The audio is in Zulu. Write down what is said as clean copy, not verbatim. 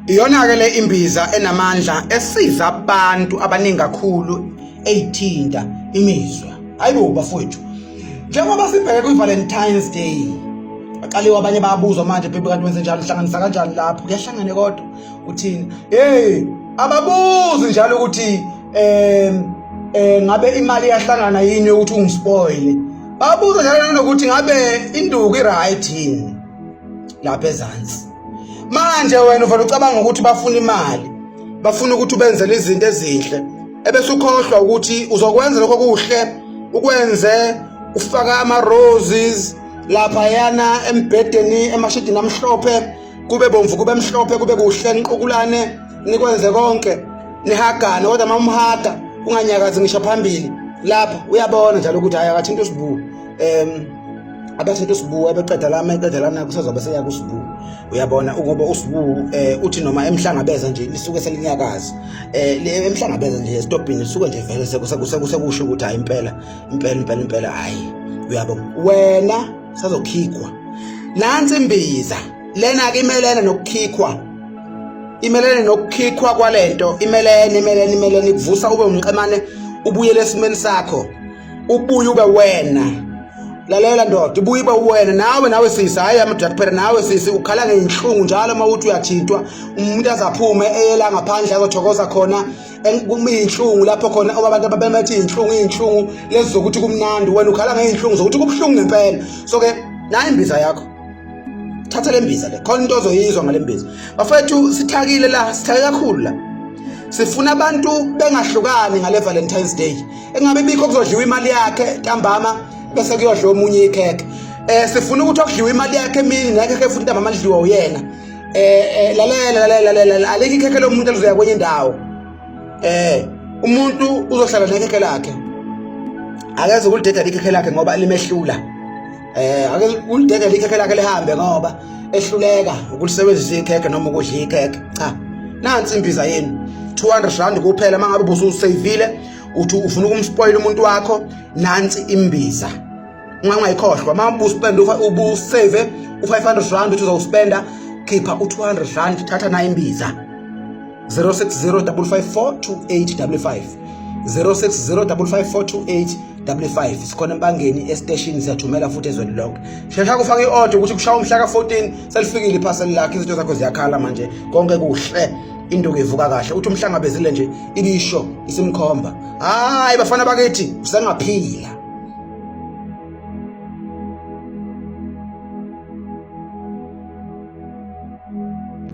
Iyona-ke le imbiza enamandla esiza abantu abaningi kakhulu eyithinta imizwa. Hayibo bafowethu. Njengoba sibheke kwi-Valentine's Day, baqaliwe abanye bayabuzwa manje bebe kanti wenze njalo uhlanganisa kanjani lapho kuyahlangane kodwa uthini hey ababuzi njalo ukuthi em eh ngabe imali iyahlangana yini ukuthi ungispoile babuza njalo nanokuthi ngabe induku i-right yini lapha ezansi manje wena uvele ucabanga ukuthi bafuna imali bafuna ukuthi ubenzele izinto ezinhle ebese ukhohlwa ukuthi uzokwenza lokho kuhle ukwenze ufaka ama-roses laphayana embhedeni emashidini amhlophe kube bomvu kube mhlophe kube kuhle niqukulane nikwenze konke nihagane kodwa uma umhaga unganyakazi ngisho phambili lapha uyabona njalo ukuthi hayi akathinta usibuku um abathinta usibuku ebeqeda lama eqeda lana kusazobe seya kusibuku uyabona ngoba usibuku eh uthi noma emhlangabeza nje lisuke selinyakaza eh emhlangabeza nje esitobhini lisuke nje vele sekusho ukuthi hayi impela impela impela impela hayi uyabo wena sazokhikwa nansi imbiza lena ke imelene nokukhikhwa imelene nokukhikhwa kwalento imelene imelene imelene ikuvusa ube umqemane ubuyele esimeni sakho ubuye ube wena lalela ndoda ubuye ube wena nawe nawe sisi hayi amadoda kuphela nawe sisi ukhala ngeyinhlungu njalo uma uthi uyathintwa umuntu azaphume eyela ngaphandle azothokoza khona iy'nhlungu lapho khona oba abantu ababemethi iy'nhlungu iy'nhlungu lezi zokuthi kumnandi wena ukhala ngey'nhlungu zokuthi kubuhlungu ngempela so ke nayi imbiza yakho thatha le mbiza le khona into ozoyizwa ngale mbiza bafethu sithakile la sithake kakhulu la sifuna abantu bengahlukani ngale Valentine's Day engabe bikho kuzodliwa imali yakhe ntambama bese kuyodliwa omunye ikhekhe eh sifuna ukuthi okudliwa imali yakhe emini nekhekhe futhi ntambama lidliwa uyena eh, eh lalela lalela lalela alikho ikhekhe lomuntu elizoya kwenye indawo eh umuntu uzohlala nekhekhe lakhe akeze ukulidedela ikhekhe lakhe ngoba limehlula eh ake ulidedele ikhekhe lakhe lihambe ngoba ehluleka ukulisebenzisa ikhekhe noma ukudla ikhekhe cha nansi imbiza yenu 200 rand kuphela mangabe ubususavile uthi ufuna ukumspoil umuntu wakho nansi imbiza ungangayikhohlwa uma ubuspend ubusave u-500 rand uthi uzowuspenda khipha u-200 rand thatha nayo imbiza 060 554 2855 060 554 2855 sikhona empangeni esiteshini siyathumela futhi ezweni lonke shesha kufaka i-order ukuthi kushaya umhla ka-14 selifikile iphaseli lakho izinto zakho ziyakhala manje konke kuhle induku ivuka kahle uthi umhlangabezile nje ibisho isimkhomba hayi bafana bakithi usengaphila.